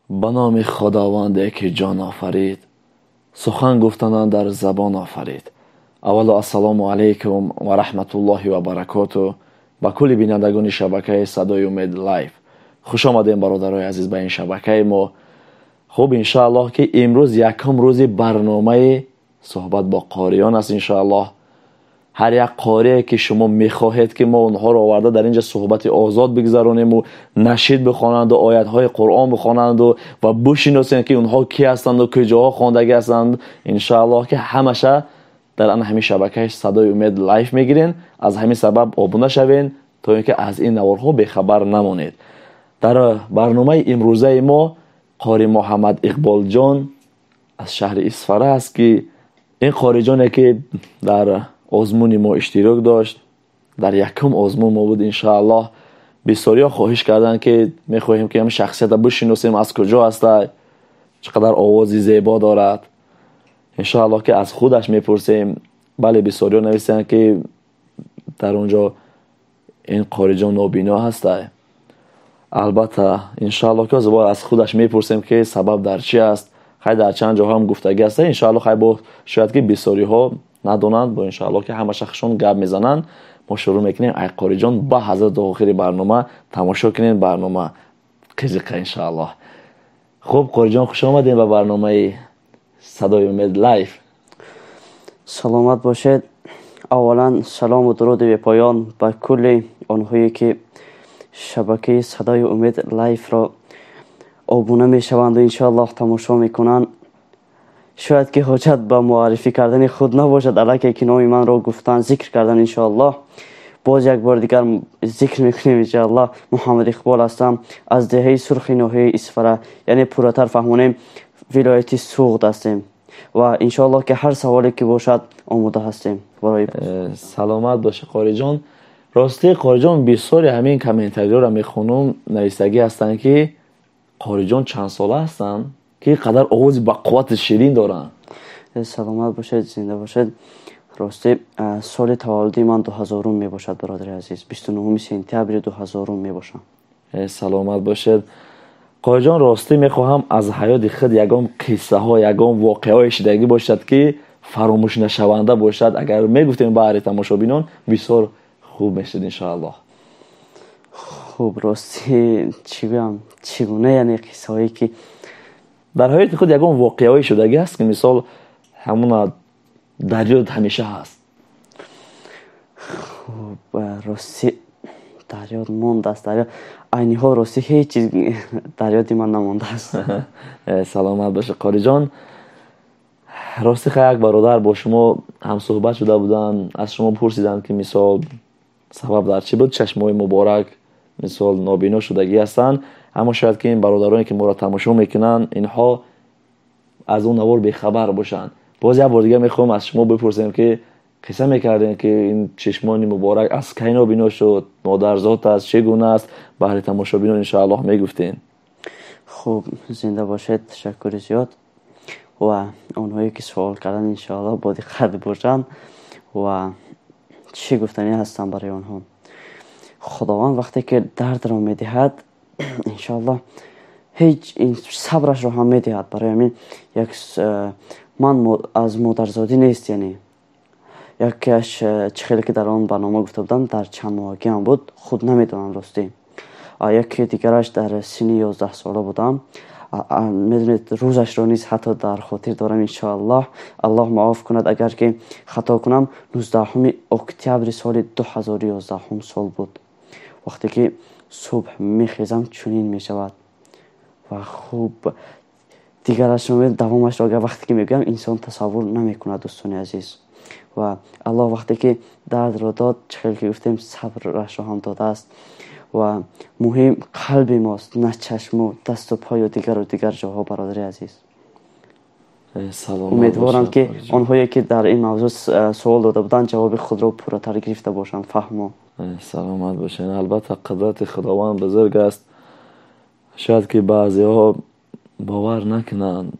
Ба номи Худованде ки ҷон офарид, сухан гуфтанан дар забон офарид. Аввало ассалому алайкум ва раҳматуллоҳи ва баракоту ба кулли бинандагони шабакаи Садои Умед Лайв. Хуш омадем, бародарои азиз, ба ин шабакаи мо. Хуб, иншааллоҳ, ки имрӯз якум рӯзи барномаи суҳбат бо қориён аст. Иншааллоҳ, ҳар як қорие ки шумо мехоҳед, ки мо онҳоро оварда дар инҷа суҳбати озод бигзаронему нашид бихонанду оятҳои Қуръон бихонанду ва бишиносем, ки онҳо кӣ ҳастанду куҷоҳо хондагӣ ҳастанд, иншааллоҳ, ки ҳамаша дар ана ҳамин шабакаи Садои Умед Лайв мегирен. Аз ҳамин сабаб обуна шавен, то ин ки аз ин наворҳо бехабар намонед. Дар барномаи имрӯзаи мо қори Муҳаммад Иқболҷон аз шаҳри Исфара аст, ки ин қориҷоне ки дар озмуни мо иштирок дошт, дар якум озмун мо буд. Иншааллоҳ, бисёриҳо хоҳиш карданд, ки мехоҳем, ки ҳамин шахсиятро бишиносем, аз куҷо ҳаста, чӣ қадар овози зебо дорад. Иншааллоҳ, ки аз худаш мепурсем. Бале, бисёриҳо нависанд, ки дар он ҷо ин қориҷон нобино ҳаста. Албатта, иншааллоҳ, ки аз худаш мепурсем, ки сабаб дар чӣ аст. Хай, дар чанд ҷо ҳам гуфтагӣ ҳаста. Иншааллоҳ, хай, бо шояд ки бисёриҳо надонанд, бо иншааллоҳ, ки ҳамаша хушон гап мезананд. Мо шурӯъ мекунем. Ай қориҷон, ба ҳазрат то охири барнома тамошо кунед, барнома қизиқа, иншааллоҳ. Хуб, қориҷон, хуш омадем ба барномаи Садои Умед Лайв. Саломат бошед. Аввалан салому дуруди бепоён ба кулли онҳое, ки шабакаи Садои Умед Лайвро обуна мешаванду иншоаллоҳ тамошо мекунанд. Шояд ки ҳоҷат ба муаррифӣ кардани худ набошад, аллакай ки номи манро гуфтан, зикр кардан. Иншоаллоҳ, боз як бори дигар зикр мекунем. Иншоаллоҳ, Муҳаммад Иқбол ҳастам аз деҳаи Сурхи ноҳияи Исфара, яъне пурратар фаҳмонем, вилояти Суғд ҳастем ва иншоаллоҳ, ки ҳар саволе ки бошад, омода ҳастем барои Саломат бошӣ, қориҷон. Рости, қориҷон, бисёри ҳамин комментариёро мехонум, нависагӣ ҳастанд, ки қориҷон чанд сола ҳастанд, ки қадар овози бақуввати ширин доранд. Саломат бошед, зинда бошед. Рости, соли таваллуди ман 2000-ум мебошад, бародари азиз, 29-уми сентябри 2000-ум мебошам. Саломат бошед, қориҷон. Ростӣ, мехоҳам аз ҳаёти худ ягон қиссаҳо, ягон воқеаҳое шидагӣ бошад, ки фаромӯшнашаванда бошад, агар мегуфтем баҳри тамошобинон, бисёр хуб мешуд, иншоаллоҳ. Хуб, ростӣ, чӣ гӯям, чӣ гуна, яъне қиссаҳое ки Дар ҳаёти худ ягон воқеаҳое шудагӣ аст, ки мисол ҳамуна дар ёд ҳамеша ҳаст? Хуб, ростӣ, дар ёд мондааст, дар ёд айни ҳол, ростӣ, ҳеҷ чиз дар ёди ман намондааст. Саломат бошед, қориҷон. Рости, ха, як бародар бо шумо ҳамсӯҳбат шуда буданд, аз шумо пурсиданд, ки мисол сабаб дар чӣ буд, чашмҳои муборак мисол нобино шудагӣ ҳастанд. Аммо шояд ки ин бародароне ки моро тамошо мекунанд, инҳо аз он навор бехабар бошанд. Боз як бор дигар мехоҳам аз шумо бипурсем, ки қисса мекардем, ки ин чишмони муборак аз кай нобино шуд, модарзод аст, чӣ гуна аст, баҳри тамошобинон, иншоаллоҳ, мегуфтем. Хуб, зинда бошед, ташаккури зиёд. Ва онҳое ки суол карданд, иншоаллоҳ, бо диққат бошанд. Ва чӣ гуфтанӣ ҳастам барои онҳо? Худованд вақте ки дардро медиҳад, иншоаллоҳ, ҳеҷ сабрашро ҳам медиҳад. Барои ҳамин як ман аз модарзодӣ нест, яъне якеаш чӣ хеле ки дар он барнома гуфта будам, дар чанд моҳагиам буд, худ намедонам, ростӣ. Яке дигараш дар синни 11-сола будам. Медонед, рӯзашро низ ҳатто дар хотир дорам. Иншоаллоҳ, Аллоҳ маоф кунад, агар ки хато кунам, 19-уми октябри соли 2011-ум сол буд. Вақте ки субҳ мехезам, чунин мешавад. Ва хуб, дигарашро, давомашро агар вақте ки мегӯям, инсон тасаввур намекунад, дӯстони азиз. Ва Аллоҳ вақте ки дардро дод, чӣ хеле ки гуфтем, сабрашро ҳам додааст. Ва муҳим қалби мост, на чашму дасту пою дигару дигар ҷоҳо, бародари азиз. Умедворам, ки онҳое ки дар ин мавзӯъ суол дода буданд, ҷавоби худро пурратар гирифта бошанд, фаҳмо. Саломат бошед. Албатта, қудрати Худованд бузург аст. Шояд ки баъзеҳо бовар накунанд,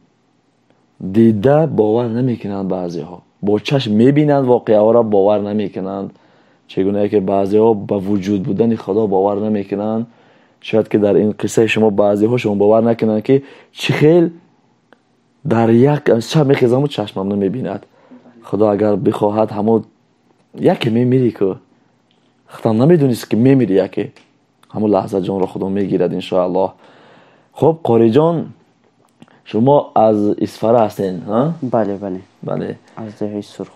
дида бовар намекунанд, баъзеҳо бо чашм мебинанд воқеаҳоро, бовар намекунанд. Чӣ гунае ки баъзеҳо ба вуҷуд будани Худо бовар намекунанд. Шояд ки дар ин қиссаи шумо баъзеҳо шумо бовар накунанд, ки чӣ хел дар як шаб мехезаму чашмам намебинад. Худо агар бихоҳад, ҳамо яке мемирӣ ку, худам намедонист, ки мемирӣ, яке ҳамон лаҳза ҷонро Худо мегирад, иншоаллоҳ. Хуб, Қориҷон, шумо аз Исфара ҳастен? Бале, бале. Бале. Аз деҳаи Сурх.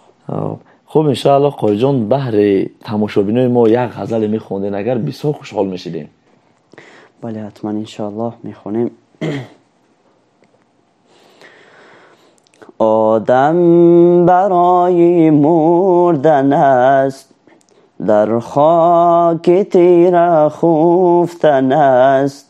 Хуб, иншоаллоҳ, Қориҷон, баҳри тамошобинои мо як ғазале мехонден агар, бисёр хушҳол мешидем. Бале, ҳатман, иншоаллоҳ, мехонем. Одам барои мурдан аст, дар хоки тира хуфтан аст,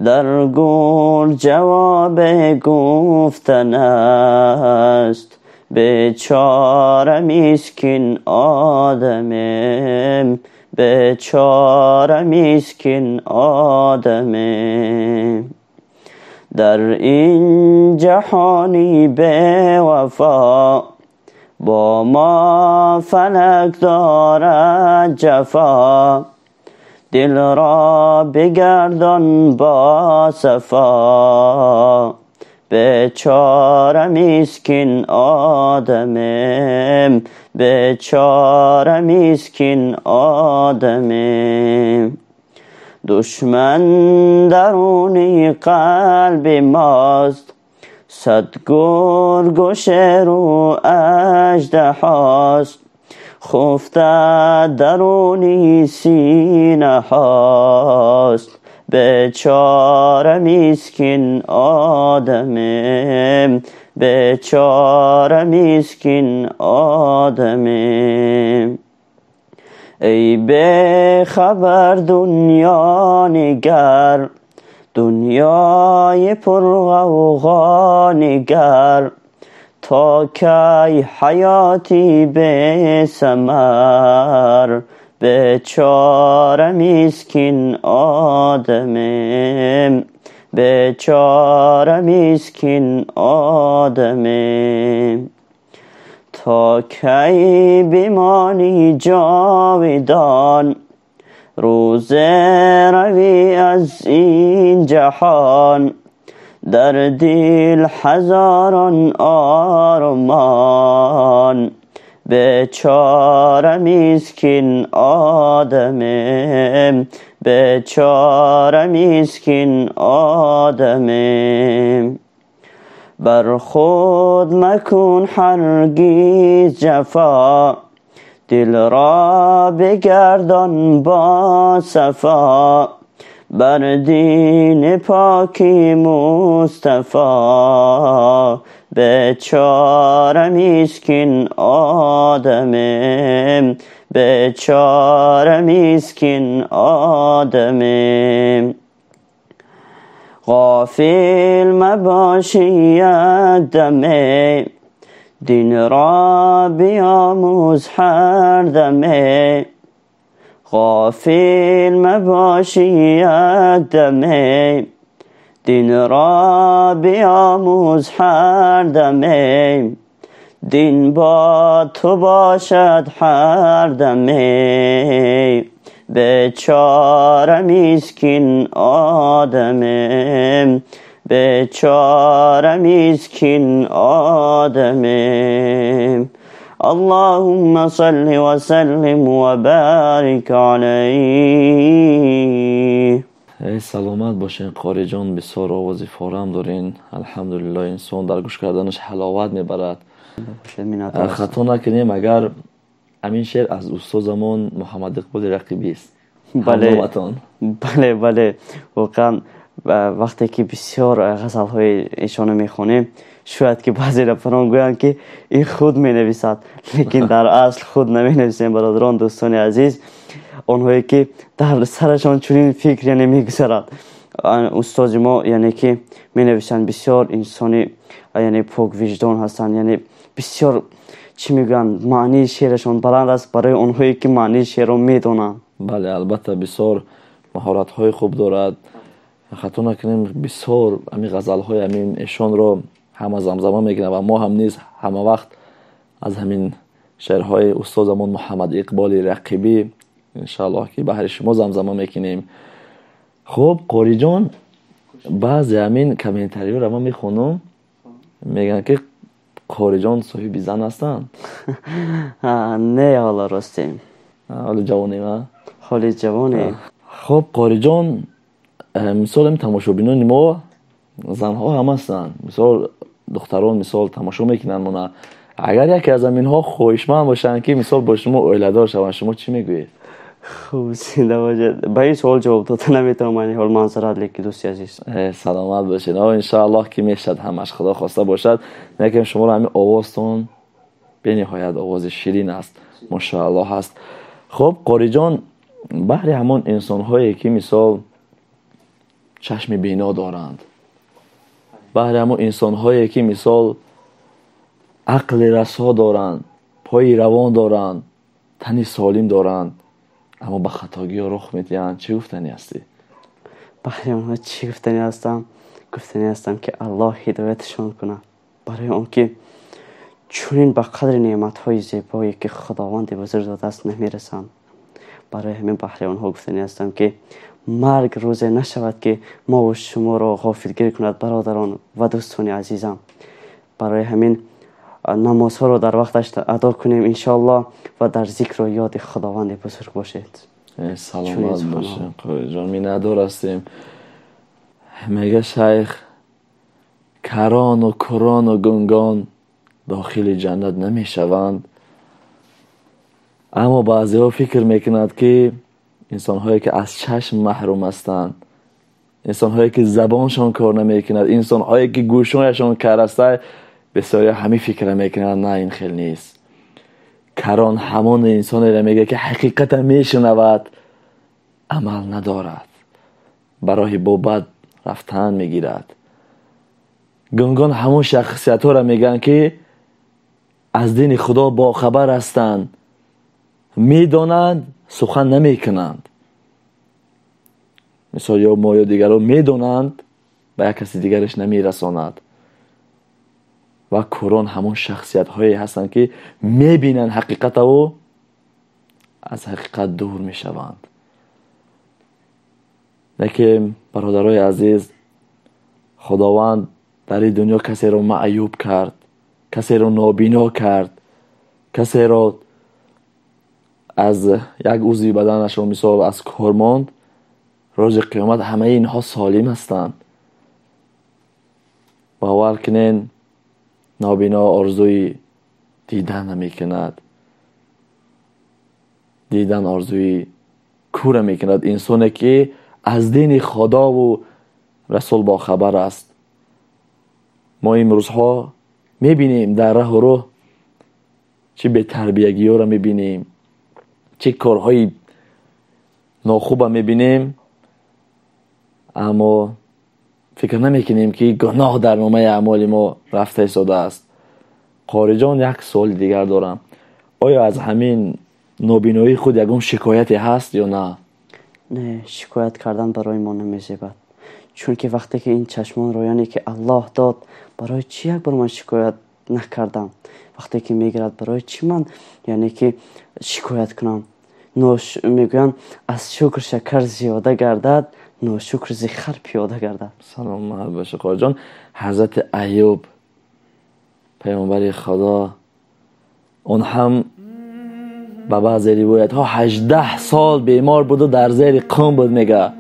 дар гӯр ҷавобе гуфтан аст. Бечора мискин одамем, бечора мискин одамем. Дар ин ҷаҳони бевафо бо мо фалак дорад ҷафо. Дилро бигардон бо сафо, бечора мискин одамем, бечора мискин одамем. Душман даруни қалби мост, сад гургу шеру аждаҳост. Хуфта даруни синаҳост, бечора мискин одамем, бечора мискин одамем. Эй бехабар дунё нигар, дунёи пурғавғо нигар. То кай ҳаёти бесамар, бечора мискин одамем, бечора мискин одамем. То кай бимонӣ ҷовидон, рӯзе равӣ аз ин ҷаҳон. Дар дил ҳазорон ормон, бечора мискин одамем, бечора мискин одамем. Бар худ макун ҳаргиз ҷафо, дилро бигардон бо сафо. Бар дини поки Мустафо, бечора мискин одамем, бечора мискин одамем. Ғофил мабоши як даме, динро биомӯз ҳар даме. Ғофил мабоши як даме, динро биомӯз ҳар даме. Дин бо ту бошад ҳар даме, бечора мискин одамем, бечора мискин одамем. Аллоҳумма салли ва саллим ва барик алайҳ. Эй, саломат бошен, Қориҷон, бисёр овози форам дорин. Алҳамдулиллоҳ, инсон дар гӯш карданаш ҳаловат мебарад. Хато накунем агар, ҳамин шеър аз устозамон Муҳаммад Иқболи Рақибист? Бале, бале, бале. Воқеан, вақте ки бисёр ғазалҳои эшонро мехонем, шояд ки баъзе нафарон гӯянд, ки ин худ менависад, лекин дар асл худ наменависем. Бародарон, дӯстони азиз, онҳое ки дар сарашон чунин фикр, яъне, мегузарад, устози мо, яъне, ки менависанд, бисёр инсони, яъне, поквиҷдон ҳастанд, яъне бисёр, чӣ мегӯянд, маънии шеърашон баланд аст барои онҳое ки маънии шеърро медонанд. Бале, албатта, бисёр маҳоратҳои хуб дорад. Хато накунем, бисёр ҳамин ғазалҳои ҳамин эшонро ҳама замзама мекунад ва мо ҳам низ ҳама вақт аз ҳамин шеърҳои устозамон Муҳаммад Иқболи Рақибӣ, иншааллоҳ, ки баҳри шумо замзама мекунем. Хуб, Қориҷон, баъзе ҳамин комментариҳоро ман мехонам, мегӯянд, ки Қориҷон соҳиби зан ҳастанд. Не, ҳоло ростем. Ҳоло ҷавонем, а? Ҳоли ҷавонем. Хуб, Қориҷон, мисол ин тамошобинони мо занҳо ҳам ҳастанд. Мисол духтарон мисол тамошо мекунанд мона. Агар яке аз ҳаминҳо хоҳишманд бошанд, ки мисол бо шумо оиладор шаванд, шумо чӣ мегӯед? Хуб, зинда бошед. Ба ин суол ҷавоб дода наметавонам, ани ҳол манзарат, леки дӯсти азиз. Саломат бошед. Иншоаллоҳ, ки мешавад ҳамаш, Худо хоста бошад. Лекин шуморо ҳамин овозтон бениҳоят овози ширин аст, мошоаллоҳ аст. Хуб, Қориҷон, баҳри ҳамон инсонҳое, ки мисол чашми бино доранд, баҳри ҳамон инсонҳое, ки мисол ақли расо доранд, пои равон доранд, тани солим доранд, аммо ба хатогиҳо рух медиҳанд, чӣ гуфтанӣ ҳастӣ? Баҳри онҳо чӣ гуфтанӣ ҳастам? Гуфтанӣ ҳастам, ки Аллоҳ ҳидояташон кунад, барои он ки чунин ба қадри неъматҳои зебое, ки Худованди бузург додааст, намерасанд. Барои ҳамин баҳри онҳо гуфтанӣ ҳастам, ки марг рӯзе нашавад, ки мову шуморо ғофилгир кунад, бародарон ва дӯстони азизам. Барои ҳамин намозҳоро дар вақташ адо кунем, иншоаллоҳ, ва дар зикру ёди Худованди бузург бошед. Саломат бошед, Қориҷон, миннатдор ҳастем. Мега шайх, карону курону гунгон дохили ҷаннат намешаванд, аммо баъзеҳо фикр мекунанд, ки инсонҳое, ки аз чашм маҳрум ҳастанд, инсонҳое, ки забоншон кор намекунад, инсонҳое, ки гӯшояшон кар ҳастанд, бисёриҳо ҳамин фикра мекунанд. На, ин хел нест. Карон ҳамон инсонеро мегӯяд, ки ҳақиқата мешунавад, амал надорад, ба роҳи бобад рафтан мегирад. Гунгон ҳамон шахсиятҳоро мегӯянд, ки аз дини Худо бохабар ҳастанд, медонанд, сухан намекунанд. Мисол ё мо ё дигарон медонанд, ба як каси дигараш намерасонад. Ва кӯрон ҳамон шахсиятҳое ҳастанд, ки мебинанд ҳақиқатаву аз ҳақиқат дур мешаванд. Лекин, бародарои азиз, Худованд дар ин дунё касеро маъюб кард, касеро нобино кард, касеро аз як узви баданашро мисол аз кор монд, рӯзи қиёмат ҳамаи инҳо солим ҳастанд. Бовар кунен, нобино орзуи дидан намекунад, дидан орзуи кӯра мекунад. Инсоне, ки аз дини Худову Расул бохабар аст. Мо имрӯзҳо мебинем, дар раҳу роҳ чӣ бетарбиягиҳоро мебинем, чӣ корҳои нохуба мебинем, аммо фикр намекунем, ки гуноҳ дар номаи аъмоли мо рафта истодааст. Қориҷон, як суоли дигар дорам. Оё аз ҳамин нобиноии худ ягон шикояте ҳаст ё на? Не, шикоят кардан барои мо намезебад, чунки вақте ки ин чашмонро, яъне ки Аллоҳ дод, барои чӣ як бор ман шикоят накардам? Вақте ки мегирад, барои чӣ ман, яъне ки, шикоят кунам? Мегӯянд, аз шукр шакар зиёда гардад, ношукр зи хар пиёда гардад. Саломат бошед, Қориҷон. Ҳазрати Аюб, паёмбари Худо, он ҳам ба баъзе ривоятҳо 18 сол бемор буду дар зери қум буд. Мега,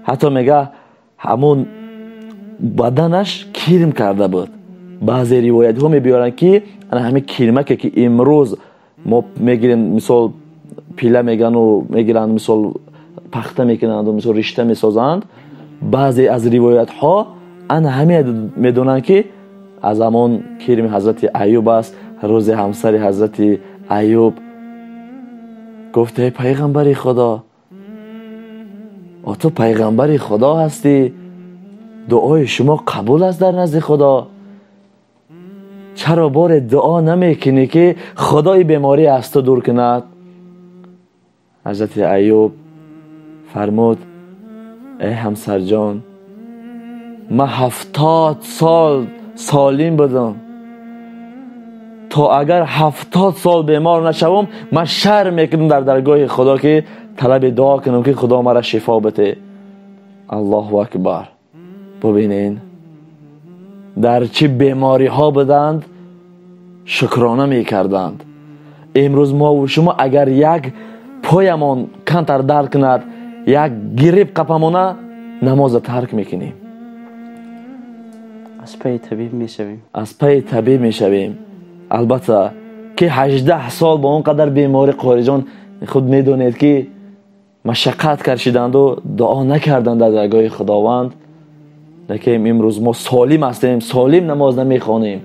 ҳатто мега, ҳамун баданаш кирм карда буд. Баъзе ривоятҳо мебиёранд, ки ана ҳамин кирмаке, ки имрӯз мо мегирем, мисол пила мегану мегиранд, мисол пахта мекунанду мисол ришта месозанд, баъзе аз ривоятҳо ана ҳамин медонанд, ки аз ҳамон кирми ҳазрати Аюб аст. Рӯзи ҳамсари ҳазрати Аюб гуфт: «Эй пайғамбари Худо, ту пайғамбари Худо ҳастӣ, дуои шумо қабул аст дар назди Худо, чаро боре дуо намекунӣ, ки Худои беморӣ аз ту дур кунад?» Ҳазрати Аюб фармуд: «Эй ҳамсарҷон, ман 70 сол солим будам, то агар 70 сол бемор нашавам, ман шарм мекунам дар даргоҳи Худо, ки талаби дуо кунам, ки Худо маро шифо бите.» Аллоҳу акбар. Бубинед, дар чӣ бемориҳо буданд, шукрона мекарданд. Имрӯз мо ва шумо агар як поямон камтар дард кунад, як грип қапамона, намозро тарк мекунем. Аз пайи табиб мешавем. Аз пайи табиб мешавем. Албатта ки 18 сол бо он қадар беморӣ, Қориҷон худ медонед ки машаққат кашиданду дуо накарданд дар даргоҳи Худованд. Лекин имрӯз мо солим ҳастем, солим намоз намехонем.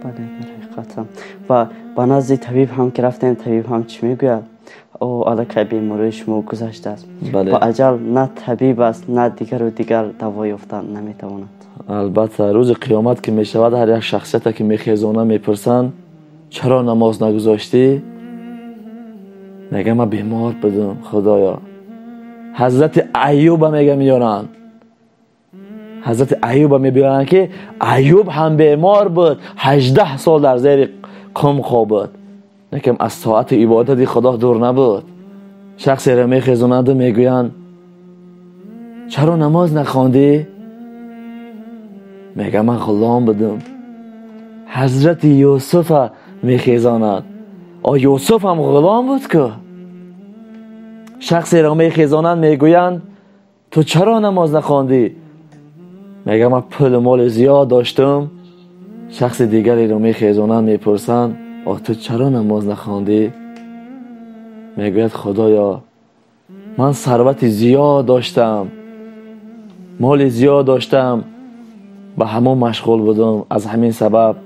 Бале, дар ҳақиқат. Ва ба назди табиб ҳам ки рафтем, табиб ҳам чӣ мегӯяд? О, аллакай бемории шумо гузаштааст. Ва аҷал на табиб аст, на дигару дигар даво ёфта наметавонад. Албатта, рӯзи қиёмат ки мешавад, ҳар як шахсияте ки мехезона мепурсанд, чаро намоз нагузоштӣ? Мега ман бемор будам, Худоё. Ҳазрати Аюба мега меёранд. Ҳазрати Аюба мебиёранд ки Аюб ҳам бемор буд, 18 сол дар зери қум хобид. Лекин аз соати ибодати Худо дур набуд. Шахсеро мехезонанду мегӯянд, чаро намоз нахондӣ? Мега ман ғулом будам. Ҳазрати Юсуфа мехезонад. О, Юсуф ҳам ғулом буд ку. Шахсеро мехезонанд, мегӯянд, ту чаро намоз нахондӣ? Мега ман пулу моли зиёд доштам. Шахси дигареро мехезонанд, мепурсанд, о, ту чаро намоз нахондӣ? Мегӯяд, Худоё, ман сарвати зиёд доштам, моли зиёд доштам, ба ҳамон машғул будам, аз ҳамин сабаб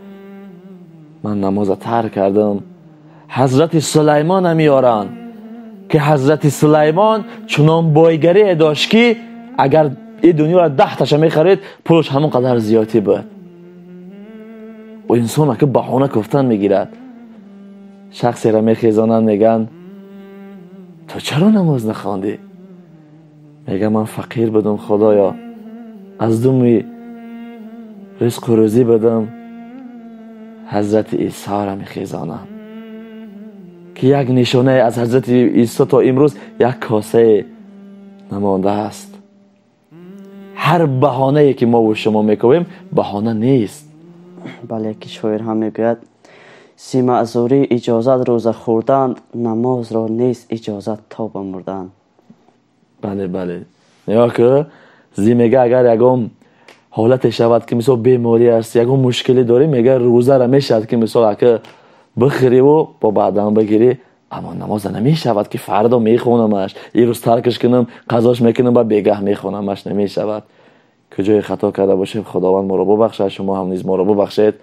ман намозро тарк кардам. Ҳазрати Сулаймона меоранд ки ҳазрати Сулаймон чунон бойгарие дошт ки агар ин дунёро 10 таша мехарид, пулаш ҳамон қадар зиёдӣ буд. Ӯ инсон ки баҳона гуфтан мегирад. Шахсеро мехезонанд, мегӯянд, ту чаро намоз нахондӣ? Мега ман фақир будам, Худоё, аз думи ризқу рӯзӣ будам. Ҳазрати Исоро мехезонанд ки як нишонае аз ҳазрати Исо то имрӯз як косае намондааст. Ҳар баҳонае ки мо шумо мекунем, баҳона нест. Бале, ки шоир ҳам мегӯяд, зи маъзурӣ иҷозат рӯза хӯрдан, намозро нест иҷозат то ба мурдан. Бале, бале, нигоҳ ку, зи мега агар ягон ҳолате шавад ки мисол беморӣ аст, ягон мушкилӣ дорӣ, мега рӯзара мешавад ки мисол ака бихӯриву бо баъдан бигирӣ, аммо намоза намешавад ки фардо мехонамаш, ирӯз таркаш кунам, қазош мекунам, ба бегаҳ мехонамаш, намешавад. Куҷое хато карда бошем, Худованд моро бубахшад, шумо ҳам низ моро бубахшед.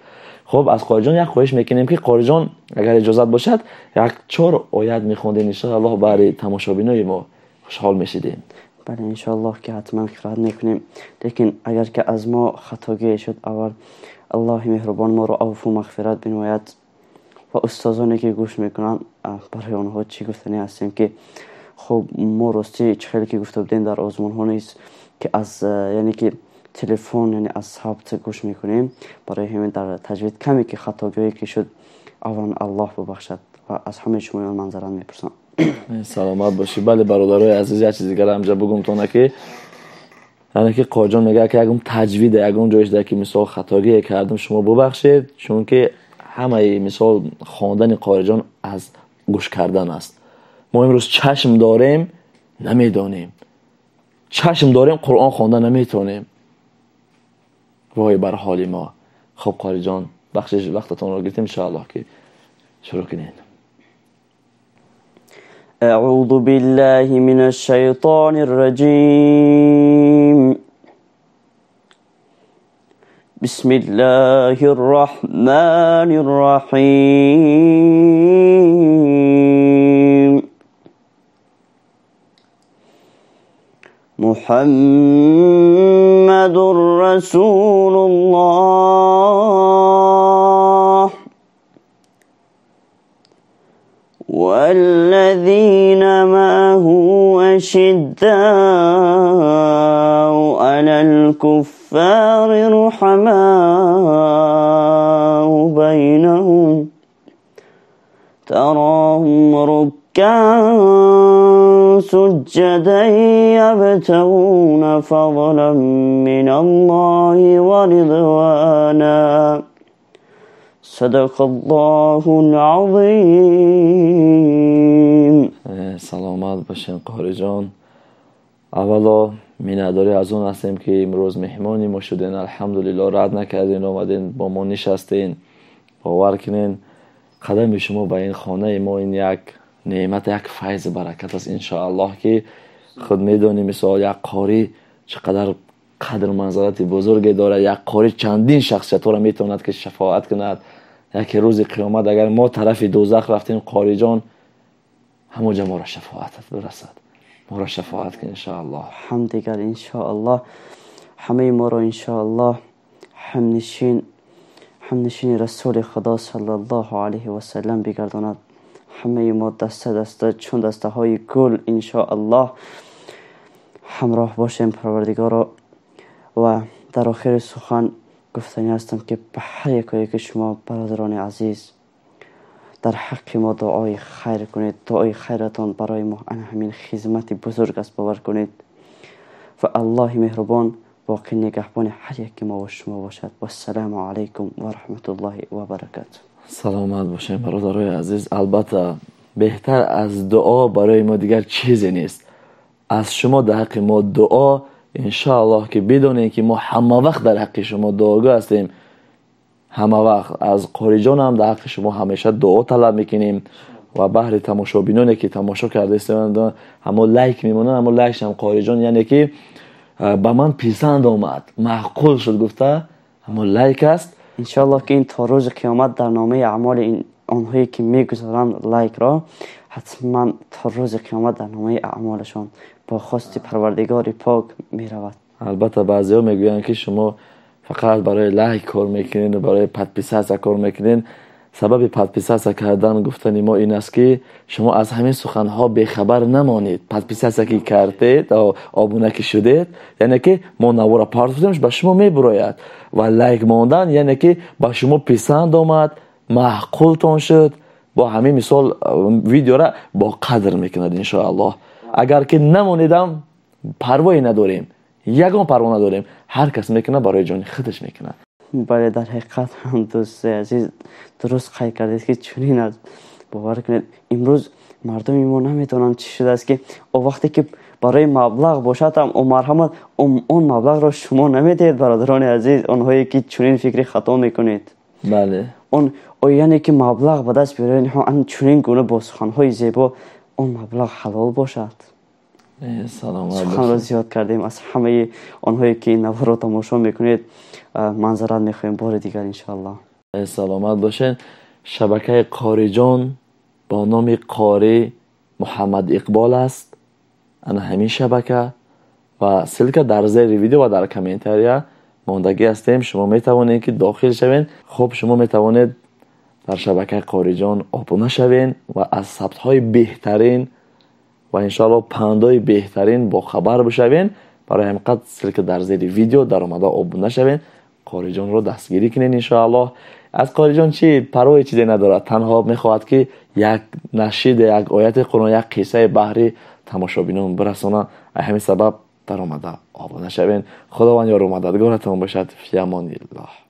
Хуб, аз Қориҷон як хоҳиш мекунем ки Қориҷон агар иҷозат бошад, як 4 оят мехондем, иншоаллоҳ барои тамошобинои мо хушҳол мешидем. Бале, иншоаллоҳ ки ҳатман қироат мекунем, лекин агар ки аз мо хатогие шуд, аввал Аллоҳи меҳрубон моро авфу мағфират бинамояд. Ва устозоне ки гӯш мекунанд, барои онҳо чӣ гуфтанӣ ҳастем ки хуб, мо ростӣ чӣ хеле ки гуфта будем дар озмунҳо низ ки аз яъне ки телефон, яъне аз сабт гӯш мекунем, барои ҳамин дар таҷвид каме ки хатогиҳое ки шуд, аввалан Аллоҳ бубахшад ва аз ҳамаи шумоён манзарат мепурсам. Саломат бошӣ. Бале, бародарои азиз, як чиз дигар ҳамҷа бугумтона ки яъне ки Қориҷон мегӯяд ки ягон таҷвида, ягон ҷоиш ки мисол хатогие кардам, шумо бубахшед, чунки ҳамаи мисол хондани Қориҷон аз гӯш кардан аст. Мо имрӯз чашм дорем, намедонем, чашм дорем, Қуръон хонда наметавонем. Вой бар ҳоли мо. Хуб, Қориҷон, бахшиш, вақтатонро гирифтем, иншоаллоҳ ки шурӯъ кунед. أعوذ بالله من الشيطان الرجيم. بسم الله الرحمن الرحيم. محمد رسول الله والذين معه أشداء على الكفار رحماء بينهم تراهم ركعا سجدا يبتغون فضلا من الله ورضوانا. صدق الله العظیم. سلامت باشین قاری جان. اولا миннатдорӣ аз он ҳастем, ки имрӯз меҳмони мо шуден. Алҳамдулилло, рад накарден, омаден, бо мо нишастен. Бовар кунен, қадами шумо ба ин хонаи мо ин як неъмат, як файзи баракат аст, иншоаллоҳ, ки худ медонӣ, мисол, як қорӣ чӣ қадар қадр манзалати бузурге дорад. Як қорӣ чандин шахсиятҳоро метавонад, ки шафоат кунад. Яке рӯзи қиёмат агар мо тарафи дӯзах рафтем, қориҷон ҳамонҷа моро шафоатат бирасад, моро шафоат кун, иншоаллоҳ. Ҳам дигар, иншоаллоҳ, ҳамаи моро, иншоаллоҳ, ҳамнишини расули худо саллаллоҳу алайҳи васаллам бигардонад. Ҳамаи мо даста даста чун дастаҳои гул, иншоаллоҳ, ҳамроҳ бошем парвардигоро. Ва дар охири сухан гуфтанӣ ҳастам, ки ба ҳар якое ки шумо, бародарони азиз, дар ҳаққи мо дуои хайр кунед. Дуои хайратон барои мо ана ҳамин хизмати бузург аст, бовар кунед. Ва аллоҳи меҳрубон боқӣ нигаҳбони ҳар яки мо ва шумо бошад. Вассалому алайкум ва раҳматуллоҳи ва баракатуҳ. Саломат бошем, бародарои азиз. Албатта, беҳтар аз дуо барои мо дигар чизе нест. Аз шумо дар ҳаққи мо дуо, иншоаллоҳ, ки бидонем, ки мо ҳама вақт дар ҳаққи шумо дуогӯ ҳастем. Ҳама вақт аз қориҷонам дар ҳаққи шумо ҳамеша дуо талаб мекунем. Ва баҳри тамошобиноне, ки тамошо кардаистанд, ҳамо лайк мемонанд, ҳамо лайкшам қориҷон, яъне ки ба ман писанд омад, маъқул шуд гуфта, ҳамо лайк аст. Иншоаллоҳ, ки ин то рӯзи қиёмат дар номаи аъмоли онҳое ки мегузоранд лайкро, ҳатман то рӯзи қиёмат дар номаи аъмолашон бо хости парвардигори пок меравад. Албатта, баъзеҳо мегӯянд, ки шумо фақат барои лайк кор мекунед, барои подписаться кор мекунед. Сабаби подписаться кардан гуфтани мо ин аст, ки шумо аз ҳамин суханҳо бехабар намонед. Подписаться ки кардед, обуна ки шудед, яъне ки мо навора партофтем, ба шумо мебурояд. Ва лайк мондан, яъне ки ба шумо писанд омад, маъқултон шуд. Бо ҳамин мисол видеора бо қадр мекунад, иншоаллоҳ. Агар ки намонедам, парвое надорем, ягон парво надорем. Ҳар кас мекунад, барои ҷони худаш мекунад. Бале, дар ҳақиқат ҳам, дӯсти азиз, дуруст қайд кардед, ки чунин аст. Бовар кунед, имрӯз мардуми мо намедонанд, чӣ шудааст, ки о вақте ки барои маблағ бошад ҳам, марҳамат, он маблағро шумо намедиҳед. Бародарони азиз, онҳое ки чунин фикри хато мекунед, он яъне ки маблағ ба даст биёред, чунин гуна бо суханҳои зебо, он маблағ ҳалол бошад. Суханро зиёд кардем. Аз ҳамаи онҳое ки ин наворро тамошо мекунед, манзарат мехоҳем бори дигар, иншоаллоҳ. Саломат бошед. Шабакаи қориҷон бо номи қорӣ Муҳаммад Иқбол аст, ана ҳамин шабака, ва ссылка дар зери видео ва дар комментария мондагӣ ҳастем. Шумо метавонед, ки дохил шавед. Хуб, шумо метавонед дар шабакаи қориҷон обуна шавед ва аз сабтҳои беҳтарин ва иншоалло пандои беҳтарин бохабар бишавед. Барои ҳамин қад ссылка дар зери видео даромада обуна шавед, қориҷонро дастгирӣ кунед, иншоаллоҳ. Аз қориҷон чӣ парвои чизе надорад, танҳо мехоҳад, ки як нашиде, як ояти қуръон, як қиссаи баҳри тамошобинон бирасонад. Аз ҳамин сабаб даромада обуна шавед. Худованд ёру мададгоратон бошад. Фи амониллоҳ.